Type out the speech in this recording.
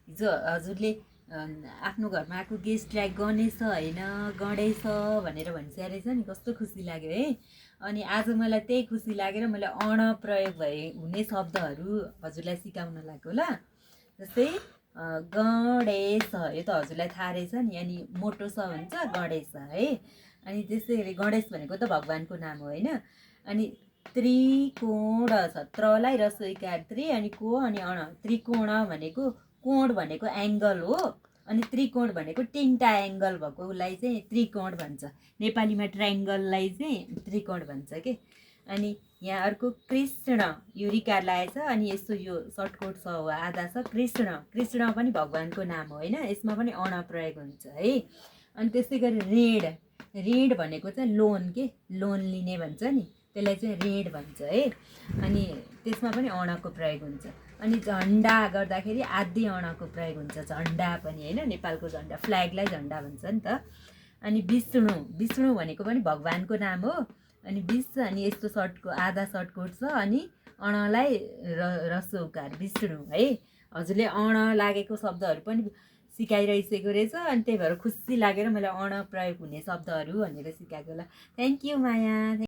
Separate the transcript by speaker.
Speaker 1: हिजो हजुरले आफ्नो घरमा आएको गेस्टलाई गणेश होइन गणेश भनेर भनिसकेको रहेछ नि, कस्तो खुसी लाग्यो है। अनि आज मलाई त्यही खुसी लागेर मैले अण प्रयोग हुने शब्दहरू हजुरलाई सिकाउन लाग्यो ल। जस्तै गणेश, यो त हजुरलाई थाहा रहेछ नि, अनि मोटो स हुन्छ गणेश है। अनि त्यसै गरी गणेश भनेको त भगवान्को नाम हो होइन। अनि त्रिकोण छ, त्रलाई रसो इकार त्रि अनि को अनि अण। त्रिकोण भनेको, कोण भनेको एङ्गल हो, अनि त्रिकोण भनेको तिनवटा एङ्गल भएको उसलाई चाहिँ त्रिकोण भन्छ। नेपालीमा ट्राइङ्गललाई चाहिँ त्रिकोण भन्छ के। अनि यहाँ अर्को कृष्ण, यो रिकार लागेछ अनि यस्तो यो सर्टकोट छ हो, आधा छ कृष्ण। कृष्ण पनि भगवान्को नाम हो होइन, यसमा पनि अण प्रयोग हुन्छ है। अनि त्यसै गरी ऋण, ऋण भनेको चाहिँ लोन के, लोन लिने भन्छ नि, त्यसलाई चाहिँ ऋण भन्छ है। अनि त्यसमा पनि अणको प्रयोग हुन्छ। अनि झन्डा गर्दाखेरि आधी अणको प्रयोग हुन्छ, झन्डा पनि होइन, नेपालको झन्डा, फ्ल्यागलाई झन्डा भन्छ नि त। अनि विष्णु, विष्णु भनेको पनि भगवान्को नाम हो। अनि विष अनि यस्तो सर्टको आधा सर्टकोट छ अनि अणलाई रस्व उकार विष्णु है। हजुरले अण लागेको शब्दहरू पनि सिकाइरहिसकेको रहेछ, अनि त्यही भएर खुसी लागेर मैले अण प्रयोग हुने शब्दहरू भनेर सिकाएको ल। Thank you Maya.